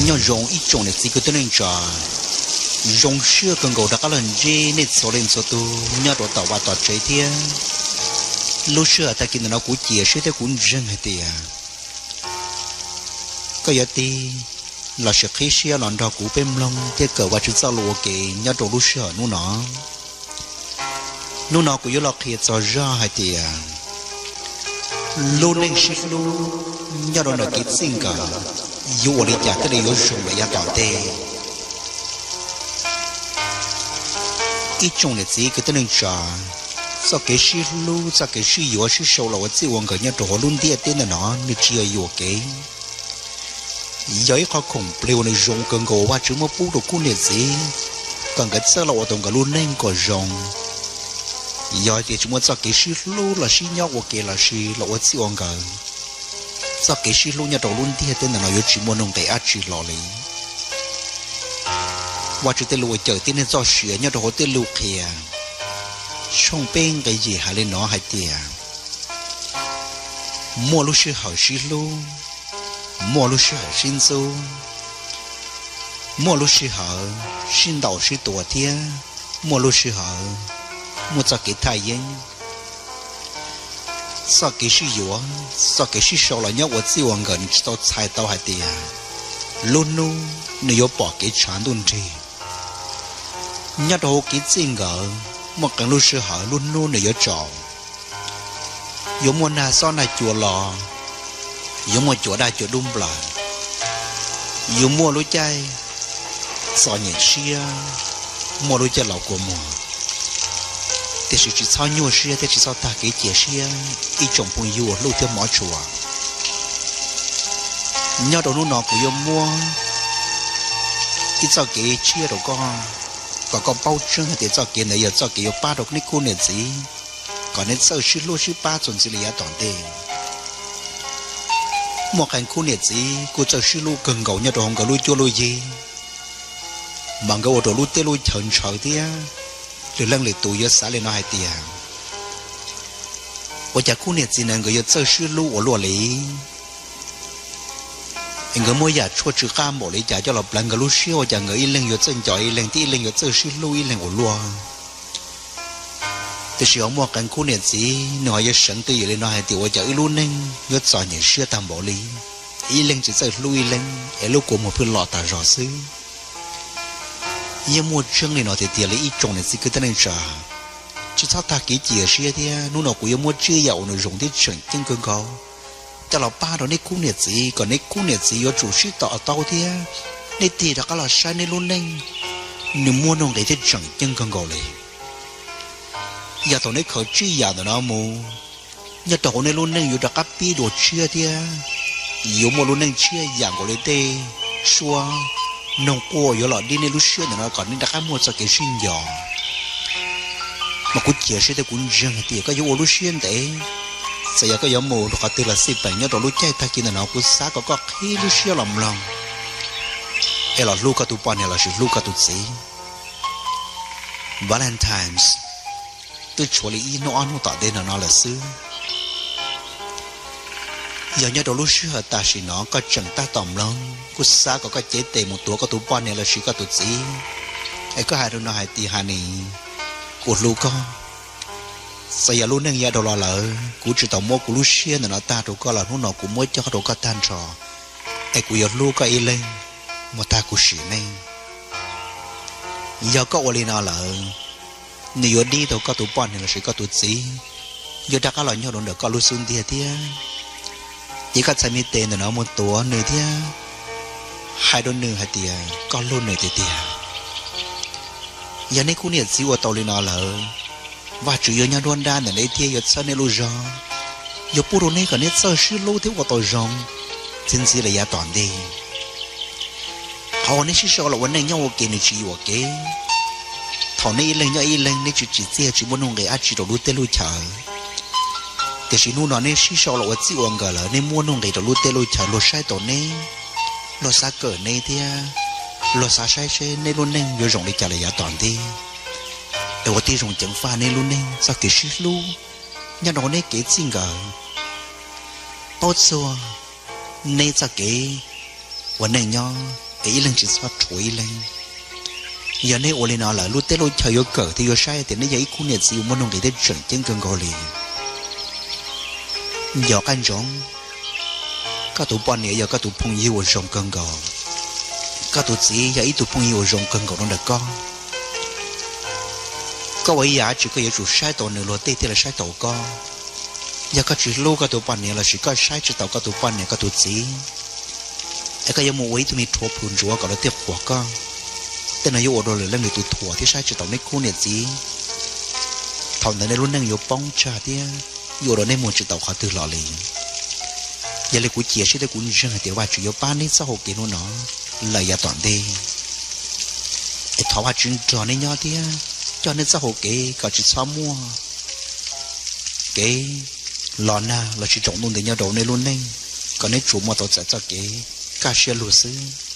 Nyob zoo ib tsoom niam txiv kwv tij neej tsa, zoo siab kawg nkaus rov qab los ntsib nej txhua leej txhua tus nyob rau tom vaj tom tsev thiab. Lub sij hawm tag kis ntawm no kuv cia siab thiab kuv ntseeg hais tias koj yuav tig los sis qhib siab los nrog kuv peb mloog thiab kawm Vajtswv txoj lus ua ke nyob rau lub sij hawm hnub no. Hnub no kuv yuav los qhia txog zaj hais tias lub neej sib hlub nyob rau ntawm kev txij nkawm yuav ua li cas thiaj li yuav zoo lawm yav tom ntej. Ib tsoom niam txiv kwv tij neej tsa, txoj kev sib hlub, txoj kev sib yuav sib sau los ua txij ua nkawm nyob rau hauv lub ntiaj teb ntawm no nws tsis yog yuam kev. Yog ib qho khoom plig uas nws zoo kawg nkaus Vajtswv muab pub rau khub niam txiv kom nkawd txawj los ua tau nkawd lub neej kom zoo. Yog hais tias tsis muaj txoj kev sib hlub los sib nyob ua ke los sis los ua txij ua nkawm, txoj kev sib hlub nyob rau lub ntiaj teb ntawm no yuav tsis muaj nuj nqis dab tsi los li. Vajtswv tej lus uas cawm tib neeg txoj sia nyob rau hauv tej lus qhia tshooj peb nqe yim hais li no hais tias, muaj lub sij hawm sib hlub, muaj lub sij hawm sib ntxub, muaj lub sij hawm sib ntaus sib tua thiab muaj lub sij hawm muaj txoj kev thaj yeeb. Txoj kev sib yuav, txoj kev sib sau los nyob ua txij ua nkawm nws tsis tau txhais tau hais tias lub hnub nws yuav pom kev tshav ntuj nrig. Nyob rau hauv kev txij nkawm muaj qee lub sij hawm lub hnub nws yuav tsaus, yuav muaj nag xob nag cua los, yuav muaj cua daj cua dub nplaws, yuav muaj lub caij txom nyem siab, muaj lub caij los kua muag. Tiam sis tsis txhob nyuaj siab thiab tsis txhob tag kev cia siab ib tsoom phooj ywg uas hlub thiab hmov tshua. Nyob rau hnub no kuv yuav muab ib txoj kev tshiab rau koj, kom koj paub tseeb hais tias txoj kev ntawd yog txoj kev yuav pab rau neb khub niam txiv kom neb txawj sib hlub sib pab txuas ntxiv li yav tom ntej. Muaj qee khub niam txiv kuj txawj sib hlub kawg nkaus nyob rau hauv nkawd lub cuab lub yig, mas nkawd ua rau lub teb lub chaw ntshaw thiab lwm leej lwm tus yuav xav li no hais tias, ua cas khub niam txiv ntawd nkawd yuav txawj sib hlub ua luaj li? Es nkawd muab yam tshuaj tsw qab npaum li cas coj los plawv nkawd lub siab ua cas nkawd ib leeg yuav txawj nco ib leeg thiab ib leeg yuav txawj sib hlub ib leeg ua luaj? Tiam sis ho muaj qee khub niam txiv nws ho yuav seev twj ywm li no hais tias ua cas wb lub neej yuav txom nyem siab tag npaum li, ib leeg tsis txawj hlub ib leeg es lub kua muag pheej los tas zog xwb. Yeej muaj tseeb li no tiag tiag li ib tsoom niam txiv kwv tij neej tsa. Tsis txhob tag kev cia siab thiab hnub no kuv yuav muab tsib yam uas nws zoo thiab tseem ceeb kawg nkaus coj los pab rau neb khub niam txiv kom neb khub niam txiv yuav tsum sib to taub thiab nej tig rov qab los saib neb lub neej, nws muaj nuj nqis thiab tseem ceeb kawg nkaus li. Yog thaum neb khaws tsib yam ntawm no mus, nyob rau hauv neb lub neej yuav rov qab pib dua tshiab thiab yuav muaj lub neej tshiab yam nkaus li tej suab noog quaj yuav los dib neb lub siab ntawm no kom neb rov qab muaj txoj kev sib nco. Mas kuv cia siab thiab kuv ntseeg hais tias koj yuav ua lub siab ntev. Txawm yog koj yuav mus rau qhov twg los xij peem nyob rau lub caij tag kis ntawm no kuv xav kom koj qhib lub siab los mloog es los hlub koj tus poj niam lossis hlub koj tus txiv. Valentine's twb tshuav li ib hnub ob hnub tom ntej no no lawm xwb. Yog nyob rau lub sij hawm tam sim no koj tseem tab tom mloog, kuv xav kom koj cev tes mus tuav koj tus poj niam lossis koj tus txiv, es koj hais rau no hais tias, Honey, kuv hlub koj. Txawm yog lub neej yav dhau los lawm kuv tsis tau muab kuv lub siab ntawm no tag rau koj los hnub no kuv muab coj rau koj tag nrho, es kuv yuav hlub koj ib leeg mus tag kuv sim neej. Yog koj ua li no lawm, nws yuav dib tau koj tus poj niam lossis koj tus txiv, yuav rov qab los nyob rau ntawm koj lub xub ntiag thiab. Ces koj txhais me tes ntawm no mus tuav nws thiab hais rau nws hais tias koj hlub nws tiag tiag. Yog nej khub niam txiv ua tau li no lawm, Vajtswv yuav nyob nruab nrab ntawm neb thiab yuav txhawb neb lub zog, yuav pub rau neb kom neb txawj sib hlub thiab ua tau zoo txij ntxiv lawm yav tom ntej. Qhov uas neb sib sau los ua neej nyob ua ke nws tsis yuam kev. Thaum neb ib leeg nyob ib leeg neb tsis tsim txiaj tsis muaj nuj nqis dab tsi rau lub teb lub chaw, tiam sis hnub no neb sib sau los ua txij ua nkawm lawm neb muaj nuj nqis rau lub teb lub chaw, luag saib taus neb, luag xav kawm neb thiab luag xav saib seb neb lub neej yuav zoo li cas lawm yav tom ntej. Es ua tib zoo ceev faj neb lub neej txoj kev sib hlub nyob rau neb kev txij nkawm, paub txuag neb txoj kev ua neej nyob es ib leeg tsis txhob rhuav ib leeg. Yog nej ua li no lawm lub teb lub chaw yuav kawm thiab yuav saib tias nej yog ib khub niam txiv uas muaj nuj nqis thiab tseem ceeb kawg nkaus li. Nco qab ntsoov, koj tus poj niam yog koj tus phooj ywg uas zoo kawg nkaus, koj tus txiv yog ib tug phooj ywg uas zoo kawg nkaus rau ntawm koj. Koj ua ib yam dab tsi koj yuav tsum saib taus nws luag tej thiaj li saib taus koj. Yog koj tsis hlub koj tus poj niam lossis koj saib tsis taus koj tus poj niam koj tus txiv, es koj yuav mus ua ib tug me rhuav plhus ntsuav kom luag tej qhuas koj, tej no yuav ua rau lwm leej lwm tus thuam thiab saib tsis taus nej khub niam txiv. Thaum ntawd nej lub neej yuav poob tsag thiab yuav ua rau nej mus tsis tau qhov twg los li. Yog li kuv cia siab thiab kuv ntseeg hais tias Vajtswv yuav pab nej txoj hau kev hnub no lawm yav tom ntej. Es thov Vajtswv nrog nej nyob thiab coj nej txoj hau kev kom tsis txhob muaj kev los nag lossis tsaus ntuj nti nyob rau nej lub neej, kom nej tsuas muaj tau txais txoj kev kaj siab lug xwb.